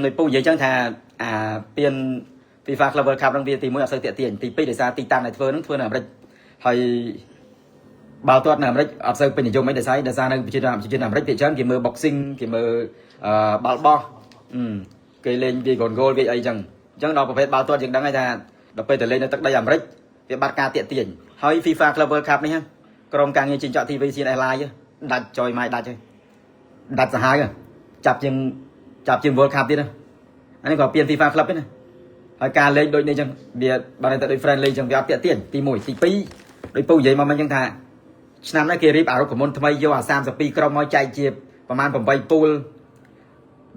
ដូចពូនិយាយចឹងថាអាពាន FIFA Club World Cup ហ្នឹងវាទី1អត់សូវតាក់ទាញទី2ដោយសារទីតាំងដែលធ្វើហ្នឹងធ្វើនៅអាមេរិកហើយបាល់ទាត់នៅអាមេរិកអត់សូវពេញនិយមអីដោយសារនៅប្រជាជនប្រជាជនអាមេរិកភាគច្រើនគេមើល boxing គេមើលបាល់បោះគេលេងវាកូនគោលវាអីចឹងអញ្ចឹងដល់ប្រភេទបាល់ទាត់យើងដឹងហើយថាដល់ពេលទៅលេងនៅទឹកដីអាមេរិកវាបាត់ការតាក់ទាញ។ហើយ FIFA Club World Cup នេះក្រុមការងារចិញ្ចក់ TV CNS Live ដាច់ចយម៉ាយដាច់ហើយដាច់សាហាវចាប់ជាងចាប់ជាង World Cup ទៀតណាអានេះក៏ពាន FIFA Club ទេណាហើយការលេងដូចនេះចឹងវាបានតែដូច friendly ចឹងវាអត់តាក់ទាញទី1ទី2ដូចពូនិយាយមកមិញចឹងថាឆ្នាំនេះគេរៀបអារុក្ខមន្តថ្មីយកអា32ក្រុមមកចែកជាប្រហែល8ពូល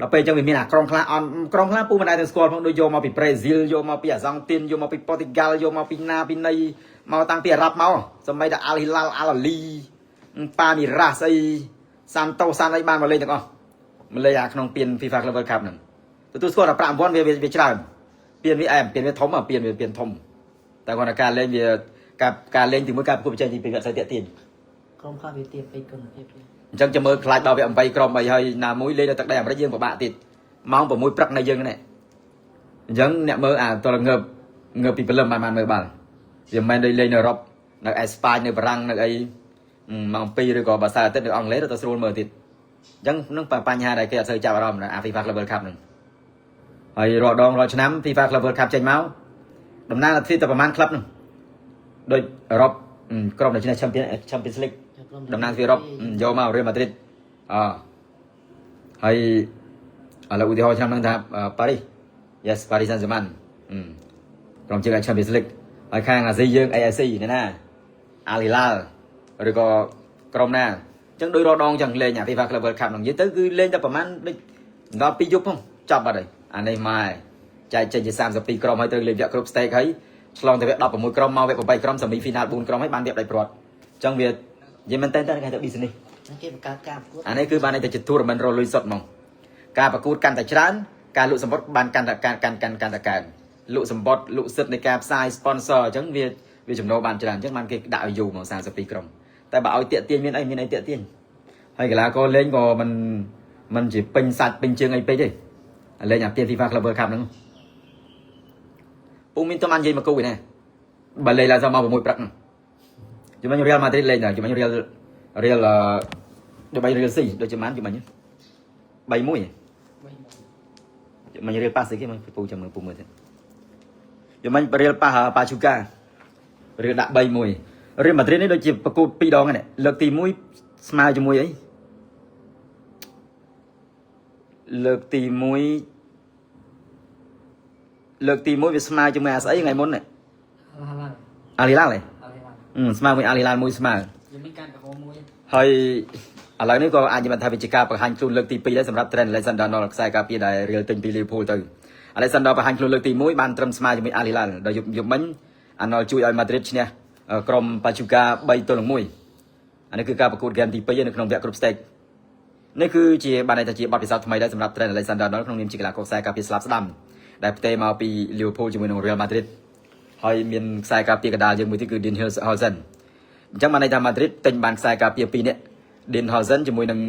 ដល់ពេលចឹងវាមានអាក្រុមខ្លះអន់ក្រុមខ្លះពូមិនដែលទៅស្គាល់ផងដូចយកមកពីប្រេស៊ីលយកមកពីអាសង់ទីនយកមកពីប៉ូទុយហ្គាល់យកមកពីណាពីណីមកតាំងពីអារ៉ាប់មកសម្បីតែអាល់ហ៊ីឡាល់អាល់អាលីប៉ាមីរ៉ាសអីសាន់តូសាន់អីបានមកលេងទាំងអស់មកលេងអាក្នុងពាន FIFA Club World Cup ហ្នឹងទទួលស្គាល់ថាប្រាក់រង្វាន់វាវាច្រើនពានវាអែមពានវាធំពានវាពានធំតែគាត់ថាការលេងវាការការលេងទីមួយការប្រកួតប្រជែងទីពីរវាអត់សូវតាក់ទាញ ក្រុមខ្លះវាទៀបពេកគុណភាពវា អញ្ចឹងចាំមើលខ្លាចដល់វា8ក្រុមអីហើយណាមួយលេងនៅទឹកដីអាមេរិកយើងពិបាកទៀតម៉ោង6ព្រឹកនៅយើងនេះអញ្ចឹងអ្នកមើលអាតលងើបងើបពីព្រលឹមបានបានមើលបាល់វាមិនមែនដូចលេងនៅអឺរ៉ុបនៅអេស្ប៉ាញនៅបារាំងនៅអីម៉ោង2ឬក៏បាសៅអាទិត្យនៅអង់គ្លេសទៅស្រួលមើលទៀតអញ្ចឹងនឹងបញ្ហាដែលគេអត់សូវចាប់អារម្មណ៍អា FIFA Club World Cup ហ្នឹងហើយរាល់ដងរាល់ឆ្នាំ FIFA Club World Cup ចេញមកតំណាងអាទិត្យតែប្រហែលក្លឹបហ្នឹងដូចអឺរ៉ុបក្រុមដែលឈ្នះ Champions League តំណាងទ្វីបអឺរ៉ុបយកមក Real Madrid អហើយឥឡូវឧទាហរណ៍ឆ្នាំហ្នឹងថា Paris yes Paris Saint-Germain ក្រុមជើង Champions League ហើយខាងអាស៊ីយើង AFC នេះណា Al Hilal ឬក៏ក្រុមណាអញ្ចឹងដូចរដងចឹងលេងអា FIFA Club World Cup ហ្នឹងនិយាយទៅគឺលេងតែប្រហែលដូចដល់2យប់ផងចប់បាត់ហើយអានេះម៉ែចែកចេញជា32ក្រុមហើយត្រូវលេងវគ្គគ្រប់ stage ហើយឆ្លងទៅវគ្គ16ក្រុមមកវគ្គ8ក្រុម semi final 4ក្រុមហើយបានវគ្គផ្ដាច់ព្រាត់អញ្ចឹងវានិយាយមែនតើគេហៅថា business ហ្នឹងគេបង្កើតការប្រកួត អានេះគឺបានន័យថាជា tournament រលុយសុតហ្មងការប្រកួតកាន់តែច្រើនការលក់សម្បត្តិបានកាន់តែកាន់កាន់កាន់កាន់តែកើនលក់សម្បត្តិលក់សិទ្ធិនៃការផ្សាយ sponsor អញ្ចឹងវាវាចំណូលបានច្រើនអញ្ចឹងបានគេដាក់ឲ្យយូរមក32ក្រុមតែបើឲ្យតាក់ទាញមានអីមានអីតាក់ទាញហើយកីឡាករលេងក៏មិនមិនជាពេញសាច់ពេញជើងអីពេកទេលេងអាពាន FIFA Club World Cup ហ្នឹងពូមានតំអាននិយាយមកគូឯណាបើលេងឡើងសមក6ព្រឹកហ្នឹងជំនាញ Real Madrid លេងដែរជំនាញ Real ដូចបី Real C ដូចជាម៉ានជំនាញ3 1 បីមក ជំនាញ Real ប៉ាសអីគេមកពូចាំមើលពូមើលទៅជំនាញ Real ប៉ាសប៉ាឈូកា Real ដាក់3 1 Real Madrid នេះដូចជាប្រកួត2ដងហ្នឹងលើកទី1ស្មើជាមួយអីលើកទី1លើកទី1វាស្មើជាមួយអាស្អីថ្ងៃមុននេះ ហាឡា អាលីឡាល់ហ៎ អាលីឡា អឺស្មើមួយអាលីឡាល់មួយស្មើ យើងមានការក្រហមមួយ ហើយឥឡូវនេះក៏អាចនិយាយថាវាជាការបង្ហាញខ្លួនលើកទី2ដែរសម្រាប់ Trent Alexander-Arnold ខ្សែការពារដែល Real ទិញពី Liverpool ទៅ Alexander បង្ហាញខ្លួនលើកទី1បានត្រឹមស្មើជាមួយ Al Hilal ដល់យប់យប់មិញ Arnold ជួយឲ្យ Madrid ឈ្នះក្រុម Pachuca 3-1អានេះគឺការប្រកួតហ្គេមទី2នៅក្នុងវគ្គគ្រប់ stage នេះគឺជាបានន័យថាជាបទពិសោធន៍ថ្មីដែរសម្រាប់ Trent Alexander-Arnold ក្នុងនាមជាកីឡាករខ្សែការពារស្លាប់ស្ដាំដែលផ្ទេរមកពី Liverpool ជាមួយនឹង Real Madrid ហើយមានខ្សែការពារកណ្ដាលយើងមួយទៀតគឺ Dean Huijsen អញ្ចឹងបានន័យថា Madrid ទិញបានខ្សែការពារពីរនាក់ Dean Huijsen ជាមួយនឹង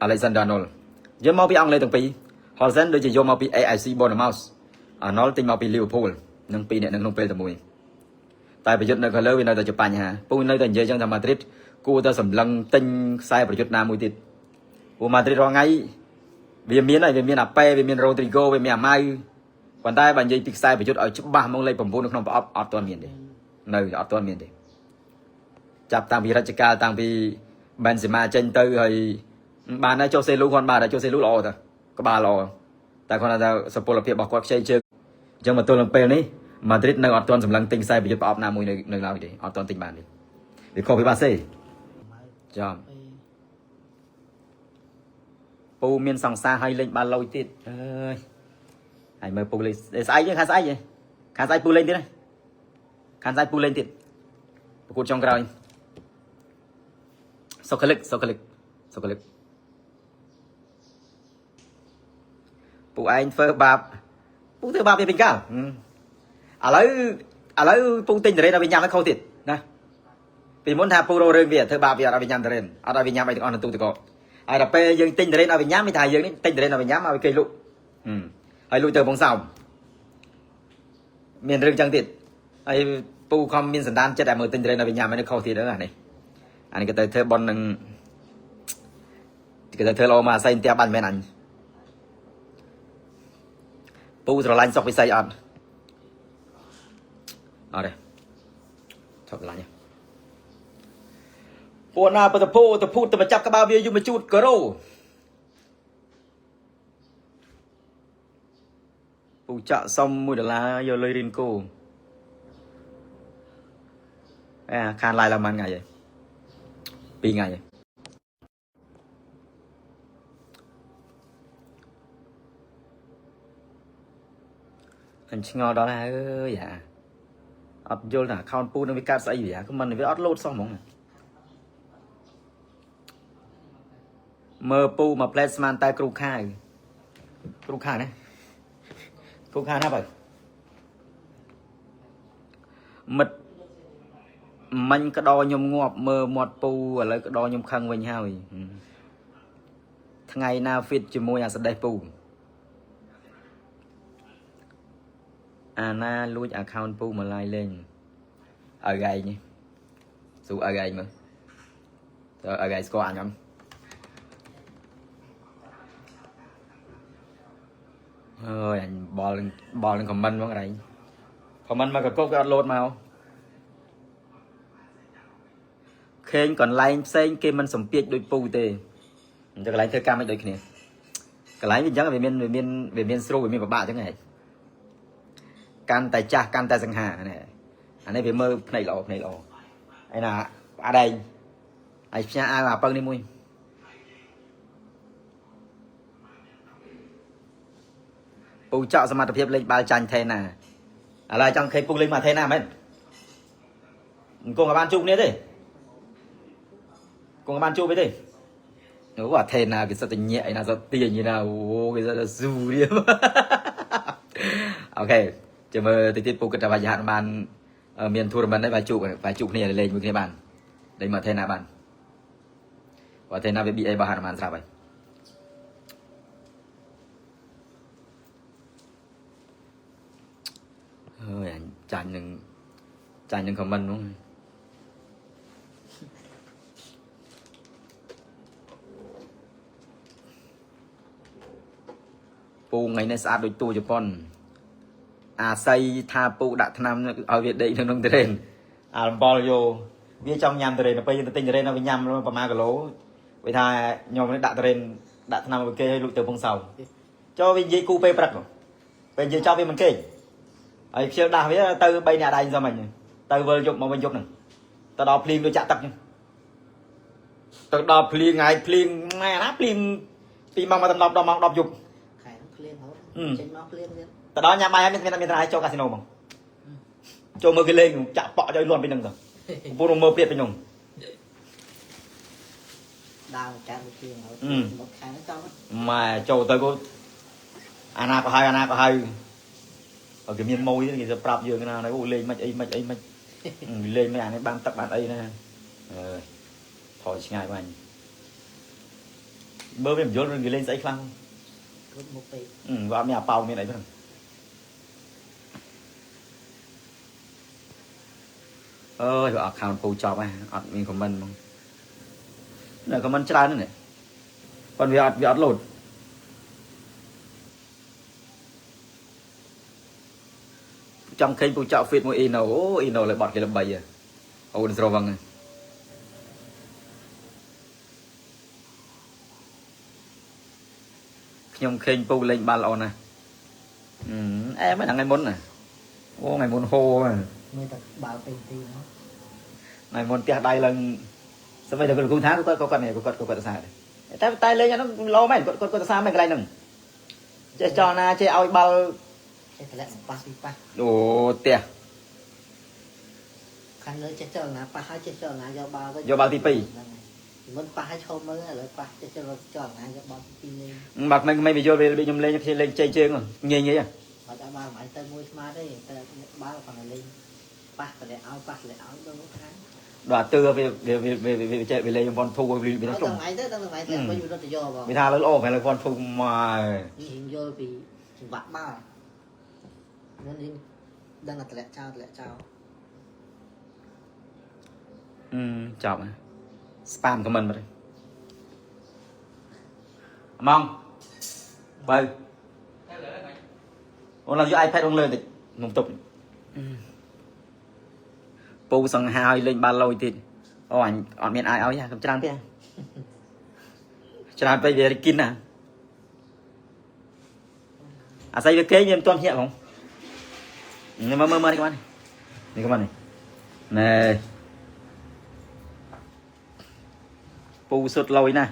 Alexander Arnold យកមកពីអង់គ្លេសទាំងពីរ Huijsen ដូចជាយកមកពី AFC Bournemouth Arnold ទិញមកពី Liverpool នឹងពីរនាក់នឹងក្នុងពេលតែមួយតែប្រយុទ្ធនៅខាងលើវានៅតែជាបញ្ហាពូនៅតែនិយាយចឹងថា Madrid គួរតែសម្លឹងទិញខ្សែប្រយុទ្ធណាមួយទៀតព្រោះ Madrid រាល់ថ្ងៃវាមានហើយវាមានអាប៉េវាមាន Rodrigo វាមានអាម៉ៅប៉ុន្តែបើនិយាយពីខ្សែប្រយុទ្ធឲ្យច្បាស់ហ្មងលេខ9នៅក្នុងប្រអប់អត់ទាន់មានទេនៅអត់ទាន់មានទេចាប់តាំងពីរជ្ជកាលតាំងពីបេនសេម៉ាចេញទៅហើយបានហើយចុះសេលូគាត់បានហើយចុះសេលូល្អទៅក្បាលល្អតែគាត់ថាសុពលភាពរបស់គាត់ខ្ចីជើងអញ្ចឹងមកទល់នឹងពេលនេះម៉ាឌ្រីតនៅអត់ទាន់សម្លឹងទិញខ្សែប្រយុទ្ធប្រអប់ណាមួយនៅនៅឡើយទេអត់ទាន់ទិញបានទេវាខុសពីបាសេចំពូមានសង្សារឲ្យលេងបាល់លុយទៀតអើយហើយមើលពូលេងស្អែកយើងខាងស្អែកខាងស្អែកពូលេងទៀតខាងស្អែកពូលេងទៀតប្រកួតចុងក្រោយសុខលិកសុខលិកសុខលិកពូឯងធ្វើបាបពូធ្វើបាបវាពេញកាលឥឡូវឥឡូវពូទិញតរេនឲ្យវាញ៉ាំឲ្យខុសទៀតណាពីមុនថាពូរករឿងវាធ្វើបាបវាអត់ឲ្យវាញ៉ាំតរេនអត់ឲ្យវាញ៉ាំអីទាំងអស់នៅទូទឹកកកហើយដល់ពេលយើងទិញតរេនឲ្យវាញ៉ាំវាថាយើងនេះទិញតរេនឲ្យវាញ៉ាំឲ្យគេលក់ ហើយលួចទៅកំពង់សោមមានរឿងចឹងទៀតហើយពូខំមានសន្តានចិត្តឲ្យមើលទិញត្រេនឲ្យវាញ៉ាំហើយខុសទៀតហ្នឹងអានេះអានេះក៏ទៅធ្វើប៉ុននឹងគេទៅធ្វើល្អមកអាស័យផ្ទះបាញ់មែនអញពូស្រឡាញ់សុកវិស័យអត់អត់ទេឈប់ស្រឡាញ់ទេពួកណាបតភូតភូតទៅចាប់ក្បាលវាយមកជូតការ៉ូពូចាក់សុំ1ដុល្លារយកលុយរៀនគោអាខានឡាយឡើងប៉ុន្មានថ្ងៃហើយ2ថ្ងៃហើយអញឆ្ងល់ដល់ហើយអើយអាអត់យល់ថា account ពូនឹងវាកាត់ស្អីវាខមមិនវាអត់លោតសោះហ្មងមើលពូមួយផ្លែតស្មានតែគ្រូខាវគ្រូខាវណាគ្រូខាវណាបើមិត្តមិញក្តោខ្ញុំងាប់មើលមាត់ពូឥឡូវក្តោខ្ញុំខឹងវិញហើយថ្ងៃណា fit ជាមួយអាសដេះពូអាណាលួច account ពូមកឡាយលេងឲ្យឯងនេះស៊ូឲ្យឯងមើលតើឲ្យឯងស្គាល់អញអត់អើយអញបលនឹងបលនឹង comment ហ្មងឯង comment មកកកវាអត់លោតមកឃើញកន្លែងផ្សេងគេមិនសំពាចដូចពូទេអញ្ចឹងកន្លែងធ្វើកម្មមិនដូចគ្នាកន្លែងវាអញ្ចឹងវាមានវាមានវាមានស្រួលវាមានពិបាកអញ្ចឹងហ៎កាន់តែចាស់កាន់តែសង្ហានេះអានេះវាមើលភ្នែកល្អភ្នែកល្អឯណាអាដែងហើយផ្ញើអាវអាពឹងនេះមួយពូចောက်សមត្ថភាពលេងបាល់ចាញ់ថេណាឥឡូវចង់ឃើញពូលេងមកថេណាមែនអង្គក៏បានជួបគ្នាទេគង់បានជួបទេអូអាថេណាគេសិតតែញាក់ឯណាសិតទាញឯណាអូគេសិតតែស៊ូរៀប OK ចាំមើលតិចទៀតពូគិតថាបាច់ហាត់បានមាន tournament ហើយបាយជួបបាយជួបគ្នាលេងមួយគ្នាបានលេងមកថេណាបានបើថេណាវា BA របស់ហាត់បានស្រាប់ហើយអើយអញចាញ់នឹងចាញ់នឹង comment ហ្មងពូថ្ងៃនេះស្អាតដូចតួជប៉ុនអាស័យថាពូដាក់ថ្នាំឲ្យវាដេកនៅក្នុងត្រេនអាលំបលយោវាចង់ញ៉ាំត្រេនដល់ពេលយើងទៅទិញត្រេនឲ្យវាញ៉ាំប្រហែលគីឡូវាថាខ្ញុំនេះដាក់ត្រេនដាក់ថ្នាំឲ្យគេឲ្យលូកទៅពងសោចូលវានិយាយគូពេលព្រឹកពេលនិយាយចប់វាមិនគេងហើយខ្ជិលដាស់វាទៅ3នាក់ដៃសមអញទៅវិលយប់មកវិញយប់ហ្នឹងទៅដល់ភ្លៀងដូចចាក់ទឹកហ្នឹងទៅដល់ភ្លៀងហើយភ្លៀងម៉ែណាភ្លៀងពីម៉ោងមកដល់10ដល់ម៉ោង10យប់ ខែហ្នឹងភ្លៀងរហូតចេញមកភ្លៀងទៀត ទៅដល់ញ៉ាំបាយហើយមានមានមានឲ្យចូលកាស៊ីណូហ្មងចូលមើលគេលេងចាក់ប៉ក់ឲ្យលន់ពីហ្នឹងទៅកំពុងមើលព្រាតពីហ្នឹង ដើរចាក់ភ្លៀងរហូតមកខែហ្នឹងចង់ ម៉ែចូលទៅក៏អាណាក៏ហៅអាណាក៏ហៅបើគេមានម៉ួយគេទៅប្រាប់យើងណាអូលេងមិនអីមិនអីមិនលេងមិនអានេះបានទឹកបានអីណាអើយថយឆ្ងាយបាញ់មើលវាមិនយល់រឿងគេលេងស្អីខ្លាំង គ្រប់មុខពេក វាអត់មានអាប៉ោមានអីហ្នឹងអើយបើ account ពូចប់ហើយអត់មាន comment ហ្មងនៅ comment ច្រើនហ្នឹងប៉ុន្តែវាអត់វាអត់លោតចង់ឃើញពូចောက် fit មួយអ៊ីណូអូអ៊ីណូលើបត់គេល្បីអូនស្រវឹងខ្ញុំឃើញពូលេងបាល់ល្អណាស់អែមិនថ្ងៃមុនណាអូថ្ងៃមុនហូ មើលតែបាល់ពេញទីមក ថ្ងៃមុនផ្ទះដៃឡើងសម្បីតែគ្រូថាគាត់គាត់នេះគាត់គាត់គាត់សរសើរតែតែលេងអានោះល្អមែនគាត់គាត់គាត់សរសើរមែនកន្លែងហ្នឹងចេះចោលណាចេះឲ្យបាល់ ចេះតម្លាក់ប៉ះពីប៉ះ អូផ្ទះ ខាងលើចេះចលនាប៉ះហើយចេះចលនាយកបាល់វិញ យកបាល់ទី 2មុនប៉ះឲ្យឈោមើលឥឡូវប៉ះចេះចលនាយកបាល់ទី2លេង 2បើក្មេងៗវាយល់វាខ្ញុំលេងខ្ញុំលេងជ័យជើងងាយងាយ អត់ដល់បាល់មិនទៅមួយស្មាទេតែបាល់គាត់លេងប៉ះតម្លាក់ឲ្យប៉ះតម្លាក់ឲ្យដល់ខាង ដល់ទើវាវាវាវាចេះវាលេង1 2វាវា ដល់ ជុំ ថ្ងៃទៅដល់ថ្ងៃទៅបើយូរទៅយកបង វាថាលើល្អមែនលើ1 2មក រៀងយល់ពីចង្វាក់បាល់មុនរៀងដឹងតែតម្លាក់ចោលតម្លាក់ចោល អឺចប់ spam comment មកម៉ងបើអូនឡើងយក iPad អូនលើតិចខ្ញុំទប់ពូសង្ហាឲ្យលេងបាល់លយទៀតអូអញអត់មានអាយឲ្យខ្ញុំច្រើនពេកច្រើនពេកវាគិនណាអាស័យវាគេងវាមិនទាន់ភ្ញាក់ហ្មងមើលមើលមើលនេះក្បាននេះក្បាននេះណែពូសុតលយណាស់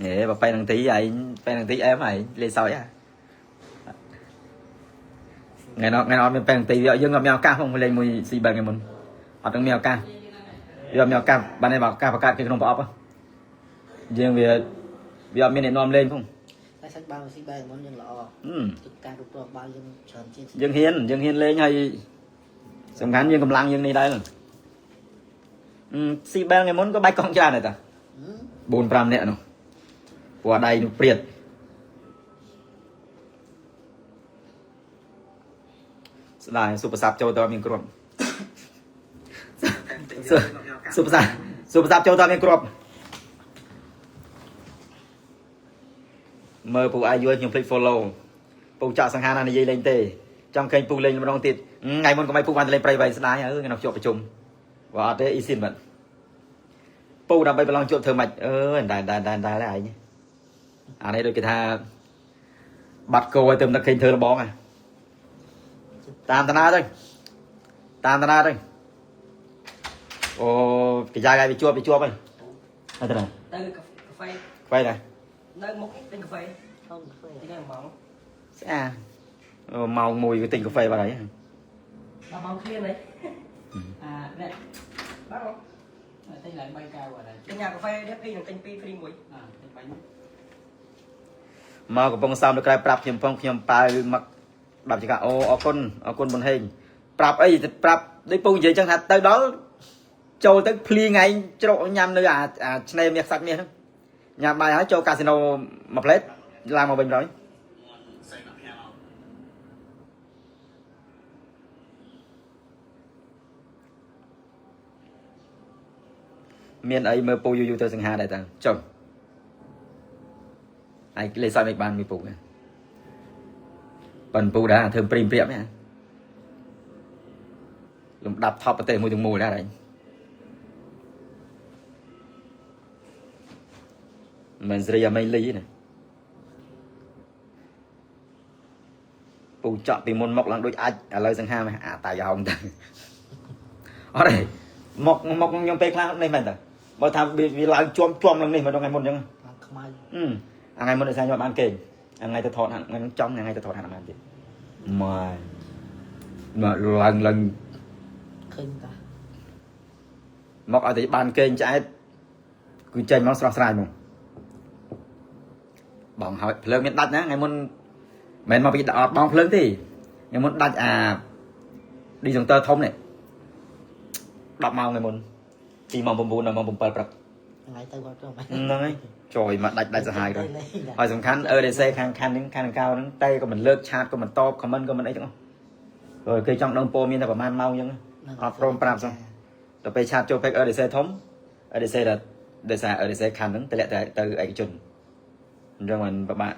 ណែបើបែនឹងទីឯងបែនឹងទីអែមឯងលេងសើចហ่ะថ្ងៃនោះថ្ងៃនោះអត់មានបែនឹងទីយើងអត់មានឱកាសផងលេងមួយស៊ីបែថ្ងៃមុនអត់ទាំងមានឱកាសវាអត់មានឱកាសបានទេបើឱកាសបង្កើតគេក្នុងប្រអប់យើងវាវាអត់មានអ្នកនាំលេងផង តែសាច់បាល់ស៊ីបែមុនយើងល្អទឹកការគ្រប់គ្រងបាល់យើងច្រើនជាង យើងហ៊ានយើងហ៊ានលេងហើយសំខាន់យើងកម្លាំងយើងនេះដែរស៊ីបែលថ្ងៃមុនក៏បាច់កង់ច្រើនដែរតា4 5នាក់នោះព្រោះដៃនោះព្រាតស្ដាយសុបសាប់ចូលតមានគ្រាប់សុបសាប់សុបសាប់ចូលតមានគ្រាប់មើលពូអាយយល់ខ្ញុំភ្លេច follow ពូចាក់សង្ហាណានិយាយលេងទេចង់ឃើញពូលេងម្ដងទៀតថ្ងៃមុនកុំឲ្យពូបានទៅលេងព្រៃវែងស្ដាយអើថ្ងៃនោះជាប់ប្រជុំបើអត់ទេអ៊ីស៊ីនបាត់ពូដើម្បីប្រឡងជាប់ធ្វើម៉េចអើយដែរដែរដែរដែរឯងអានេះដូចគេថាបាត់គោឲ្យទៅនឹកឃើញធ្វើលបងហ่ะតាមតាណាទៅតាមតាណាទៅអូកាយាយឲ្យវាជាប់វាជាប់ហើយហើយតាណា ទៅកាហ្វេ ខ្វែដែរ នៅមុខទិញកាហ្វេ ធំធ្វើ ទិញឲ្យម៉ោង ស្អាម៉ោង1ក៏ទិញកាហ្វេបាត់ហើយ ដល់ម៉ោងឃ្លានហី អានេះ បាទ ទិញឡើង3កែវអត់ដែរ ទិញអាកាហ្វេនេះពីរនឹងទិញ2 free 1 អាទិញបាញ់ មកកំពង់សោមនៅក្រៅប្រាប់ខ្ញុំផងខ្ញុំប៉ាវមកបាប់ចកាអូអរគុណអរគុណប៊ុនហេងប្រាប់អីប្រាប់ដូចពូនិយាយចឹងថាទៅដល់ចូលទៅភ្លីថ្ងៃជ្រកញ៉ាំនៅអាអាឆ្នេរមាសខ្សាច់មាសហ្នឹងញ៉ាំបាយហើយចូលកាស៊ីណូមួយផ្លេតឡើងមកវិញហើយមានអីមើលពូយូរយូរទៅសង្ហាដែរតាចុះឯងលេខសើចមិនបានមួយពូហ្នឹងប៉ិនពូដែរធ្វើព្រីមព្រាបហ្នឹងលំដាប់ថប់ប្រទេសមួយទាំងមូលដែរឯងមិនស្រីអាមេលីណាពូចក់ពីមុនមកឡើងដូចអាចឥឡូវសង្ហាមកអាតាយ៉ោងទៅអត់ទេមកមកខ្ញុំពេលខ្លះនេះមែនតើបើថាវាឡើងជាប់ជាប់នឹងនេះមកដល់ថ្ងៃមុនអញ្ចឹង ឡើងខ្មៅ អឺអាថ្ងៃមុនដោយសារខ្ញុំអត់បានគេងអាថ្ងៃទៅថតហាថ្ងៃហ្នឹងចំថ្ងៃទៅថតហាក់បានទៀតម៉ែមកឡើងឡើង ឃើញតា មកឲ្យតែបានគេងឆ្អែតគឺចេញមកស្រស់ស្រាយហ្មងបងហើយភ្លើងមានដាច់ណាថ្ងៃមុនមិនមែនមកពីអត់បងភ្លើងទេថ្ងៃមុនដាច់អាឌីសង្ទ័រធំនេះ10ម៉ោងថ្ងៃមុនពីម៉ោង9ដល់ម៉ោង7ព្រឹក ថ្ងៃទៅគាត់ទៅ ហ្នឹងហើយចយមកដាច់ដាច់សាហាយទៅ ហើយសំខាន់ EDC ខាងខាងហ្នឹងខាងកៅហ្នឹងតែក៏មិនលើកឆាតក៏មិនតប comment ក៏មិនអីទាំងអស់ព្រោះគេចង់ដឹងព័ត៌មានតែប្រហែលម៉ោងអញ្ចឹងអត់ព្រមប្រាប់សោះដល់ពេលឆាតចូល page EDC ធំ EDC ដល់ដោយសារ EDC ខាងហ្នឹងតម្លាក់ទៅឯកជនអញ្ចឹងมันពិបាក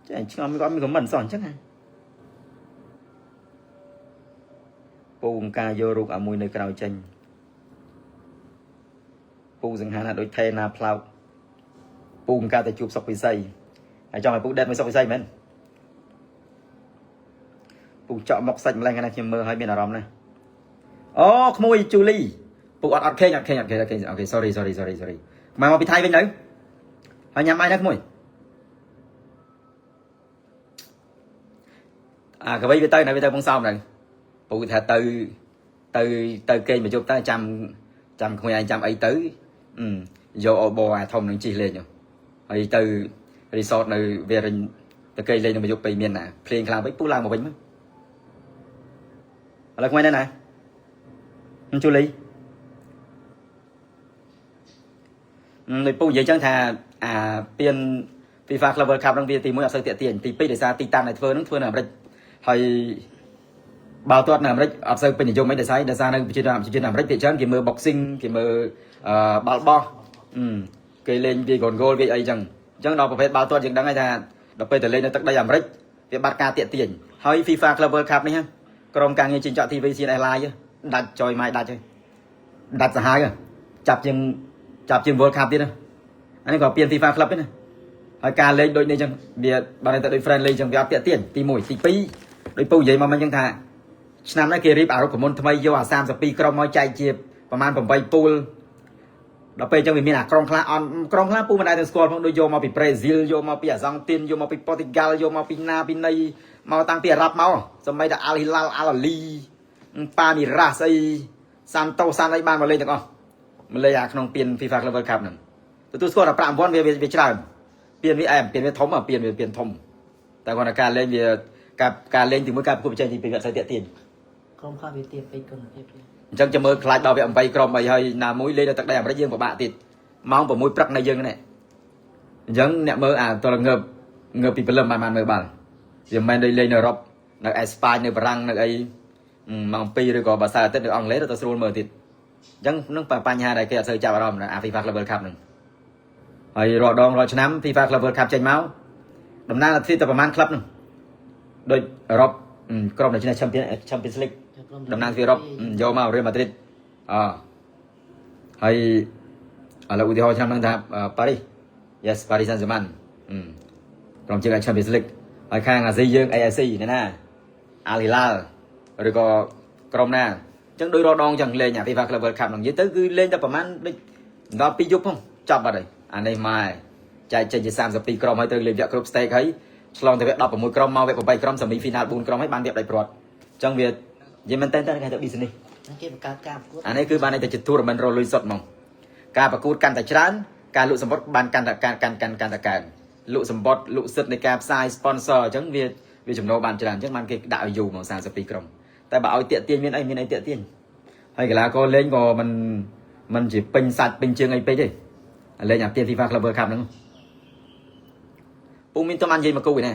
ចេះឆ្ងល់មានគាត់មាន comment សោះអញ្ចឹងហ៎ពូអង្ការយករូបអាមួយនៅក្រៅចេញ ពូសង្ហាណាដូចថេណាផ្លោកពូអង្ការទៅជួបសុកពិសីហើយចង់ឲ្យពូដេតមួយសុកពិសីមែនពូចក់មកសាច់ម្លេះកាលណាខ្ញុំមើលឲ្យមានអារម្មណ៍ណាស់អូក្មួយជូលីពូអត់អត់ខេងអត់ខេងអត់ខេងអត់ខេងអូខេ sorry sorry sorry sorry មកមកពីថៃវិញទៅហើយញ៉ាំបាយណាក្មួយអាកវីវាទៅណាវាទៅពងសោមទៅពូថាទៅទៅទៅគេងមកជប់ទៅចាំចាំក្មួយឯងចាំអីទៅ អឺយកអូបអាធំនឹងជិះលេងហ៎ហើយទៅរីសតនៅវារិញទៅគេលេងនៅមួយយប់ពេលមានណាភ្លេងខ្លាំងពេកពូឡើងមកវិញមក ឥឡូវក្មួយនៅណាជូលីដូចពូនិយាយចឹងថាអាពាន FIFA Club World Cup ហ្នឹងវាទី1អត់សូវតាក់ទាញទី2ដោយសារទីតាំងដែលធ្វើហ្នឹងធ្វើនៅអាមេរិកហើយបាល់ទាត់នៅអាមេរិកអត់សូវពេញនិយមអីដោយសារនៅប្រជាជនប្រជាជនអាមេរិកភាគច្រើនគេមើល boxing គេមើលអឺបាល់បោះអឺគេលេងវាកូនគោលវាអីចឹងអញ្ចឹងដល់ប្រភេទបាល់ទាត់យើងដឹងហើយថាដល់ពេលទៅលេងនៅទឹកដីអាមេរិកវាបាត់ការតាក់ទាញហើយ FIFA Club World Cup នេះហ្នឹងក្រុមការងារជីងចក់ TV CNS Live ដាច់ចយម៉ាយដាច់ហើយដាច់សាហាវចាប់ជាង World Cup ទៀតណាអានេះក៏ពាន FIFA Club ទេណាហើយការលេងដូចនេះចឹងវាបានតែដូច friendly ចឹងវាអត់តាក់ទាញទី1ទី2ដូចពូនិយាយមកមិញចឹងថាឆ្នាំនេះគេរៀបអារុក្ខមន្តថ្មីយកអា32ក្រុមមកចែកជាប្រហែល8ពូលដល់ពេលចឹងវាមានអាក្រុមខ្លះអន់ក្រុមខ្លះពូមិនដែលទាំងស្គាល់ផងដូចយកមកពីប្រេស៊ីលយកមកពីអាសង់ទីនយកមកពីប៉ូទុយហ្គាល់យកមកពីណាពីណីមកតាំងពីអារ៉ាប់មកសម្បីតែអាល់ហ៊ីឡាល់អាល់អាលីប៉ាមីរ៉ាសអីសាន់តូសាន់អីបានមកលេងទាំងអស់មកលេងអាក្នុងពាន FIFA Club World Cup ហ្នឹងទទួលស្គាល់ថាប្រាក់រង្វាន់វាវាច្រើនពានវាអែមពានវាធំពានវាពានធំតែគាត់ថាការលេងវាការលេងទីមួយការប្រកួតប្រជែងទីពីរវាអត់សូវតាក់ទាញ ក្រុមខ្លះវាទាបពេកគុណភាពវា អញ្ចឹងចាំមើលខ្លាចដល់វា8ក្រុមអីហើយណាមួយលេងនៅទឹកដីអាមេរិកយើងពិបាកទៀតម៉ោង6ព្រឹកនៅយើងនេះអញ្ចឹងអ្នកមើលអាតលងើបងើបពីព្រលឹមបានបានមើលបាល់វាមិនមែនដូចលេងនៅអឺរ៉ុបនៅអេស្ប៉ាញនៅបារាំងនៅអីម៉ោង2ឬក៏បើសៅរ៍អាទិត្យនៅអង់គ្លេសទៅស្រួលមើលទៀតអញ្ចឹងនឹងបញ្ហាដែលគេអត់សូវចាប់អារម្មណ៍អា FIFA Club World Cup ហ្នឹងហើយរាល់ដងរាល់ឆ្នាំ FIFA Club World Cup ចេញមកតំណាងអាទិត្យតែប្រហែលក្លឹបហ្នឹងដូចអឺរ៉ុបក្រុមដែលឈ្នះ Champions League ក្រុម តំណាងទ្វីបអឺរ៉ុបយកមករៀលម៉ាឌ្រីតអហើយឥឡូវឧទាហរណ៍ឆ្នាំហ្នឹងថាប៉ារីស Yes Paris Saint-Germain ក្រុមជើង Champions League ហើយខាងអាស៊ីយើង AFC ណាណា Al Hilal ឬក៏ក្រុមណាអញ្ចឹងដោយរដងចឹងលេងអា FIFA Club World Cup ហ្នឹងនិយាយទៅគឺលេងតែប្រហែលដូចដល់2យប់ផងចប់បាត់ហើយអានេះម៉ែចែកចេញជា32ក្រុមហើយត្រូវលេងវគ្គគ្រប់ stage ហើយឆ្លងទៅវគ្គ16ក្រុមមកវគ្គ8ក្រុម semi final 4ក្រុមហើយបានវគ្គផ្ដាច់ព្រាត់អញ្ចឹងវានិយាយមែនតើគេហៅថា business ហ្នឹងគេបង្កើតការប្រកួត អានេះគឺបានន័យថាជា tournament រលុយសុទ្ធហ្មងការប្រកួតកាន់តែច្រើនការលក់សម្បត្តិបានកាន់តែកាន់កាន់កាន់កាន់តែកើនលក់សម្បត្តិលក់សិទ្ធិនៃការផ្សាយ sponsor អញ្ចឹងវាវាចំណូលបានច្រើនអញ្ចឹងបានគេដាក់ឲ្យយូរហ្មង32ក្រុមតែបើឲ្យតាក់ទាញមានអីមានអីតាក់ទាញហើយកីឡាករលេងក៏មិនមិនជាពេញសាច់ពេញជើងអីពេកទេលេងអាពាន FIFA Club World Cup ហ្នឹងពូមានតំអាននិយាយមកគូឯណា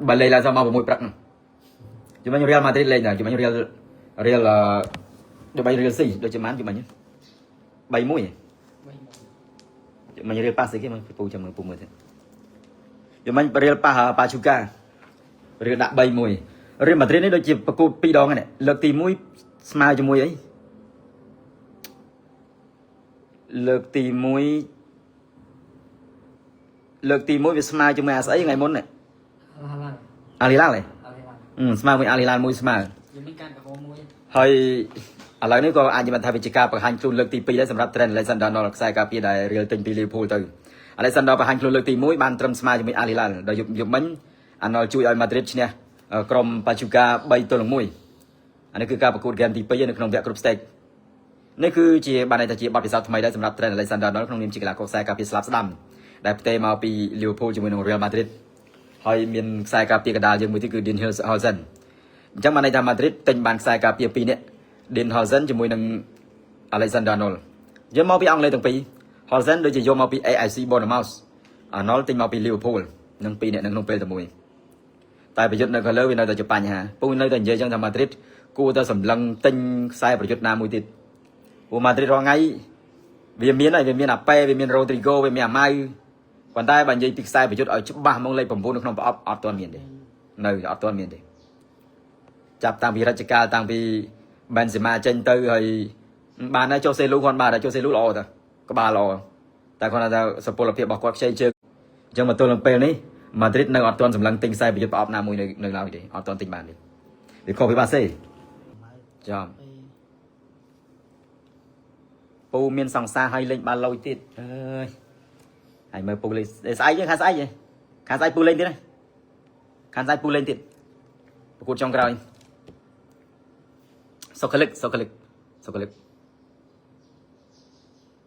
បើលេងឡើងសមក6ព្រឹកហ្នឹងជំនាញ Real Madrid លេងដែរជំនាញ Real អឺដូចបី Real C ដូចជាម៉ានជំនាញ3 1 បីមក ជំនាញ Real Pass អីគេមកពូចាំមើលពូមើលទៅជំនាញ Real Pass Pachuca Real ដាក់3 1 Real Madrid នេះដូចជាប្រកួត2ដងហ្នឹងលើកទី1ស្មើជាមួយអីលើកទី1លើកទី1វាស្មើជាមួយអាស្អីថ្ងៃមុននេះ ហាឡា អាលីឡាល់ហ៎ អាឡា អឺស្មើមួយអាលីឡាល់មួយស្មើ យើងមានការក្រហមមួយ ហើយឥឡូវនេះក៏អាចនិយាយថាវាជាការបង្ហាញខ្លួនលើកទី2ដែរសម្រាប់ Trent Alexander-Arnold ខ្សែការពារដែលរៀលទិញពី Liverpool ទៅ Alexander បង្ហាញខ្លួនលើកទី1បានត្រឹមស្មើជាមួយ Al Hilal ដល់យប់យប់មិញ Arnold ជួយឲ្យ Madrid ឈ្នះក្រុម Pachuca 3-1អានេះគឺការប្រកួតហ្គេមទី2នៅក្នុងវគ្គគ្រប់ stage នេះគឺជាបានន័យថាជាបទពិសោធន៍ថ្មីដែរសម្រាប់ Trent Alexander-Arnold ក្នុងនាមជាកីឡាករខ្សែការពារស្លាប់ស្ដាំដែលផ្ទេរមកពី Liverpool ជាមួយនឹង Real Madrid ហើយមានខ្សែការពារកណ្ដាលយើងមួយទៀតគឺ Dean Huijsen អញ្ចឹងបានន័យថា Madrid ទិញបានខ្សែការពារ2នាក់ Dean Huijsen ជាមួយនឹង Alexander Arnold យកមកពីអង់គ្លេសទាំងពីរ Huijsen ដូចជាយកមកពី AFC Bournemouth Arnold ទិញមកពី Liverpool នឹងពីរនាក់នឹងក្នុងពេលតែមួយតែប្រយុទ្ធនៅខាងលើវានៅតែជាបញ្ហាពូនៅតែនិយាយចឹងថា Madrid គួរតែសម្លឹងទិញខ្សែប្រយុទ្ធណាមួយទៀតព្រោះ Madrid រាល់ថ្ងៃវាមានហើយវាមានអាប៉េវាមាន Rodrigo វាមានអាម៉ៅប៉ុន្តែបើនិយាយពីខ្សែប្រយុទ្ធឲ្យច្បាស់ហ្មងលេខ9នៅក្នុងប្រអប់អត់ទាន់មានទេនៅអត់ទាន់មានទេចាប់តាំងពីរជ្ជកាលតាំងពី Benzema ចេញទៅហើយបានហើយចុះសេលូគាត់បានហើយចុះសេលូល្អតាក្បាលល្អតែគាត់ថាសុពលភាពរបស់គាត់ខ្ចីជើងអញ្ចឹងមកទល់នឹងពេលនេះម៉ាឌ្រីតនៅអត់ទាន់សម្លឹងទិញខ្សែប្រយុទ្ធប្រអប់ណាមួយនៅនៅឡើយទេអត់ទាន់ទិញបានទេវាខុសពីបាសេ ម៉ៅ ចំ ពេល ពូមានសង្សារឲ្យលេងបាល់លុយទៀតអើយហើយមើលពូលេងស្អែកយើងខានស្អែកហ៎ខានស្អែកពូលេងទៀតណាខានស្អែកពូលេងទៀតប្រកួតចុងក្រោយសុខលិកសុខលិកសុខលិក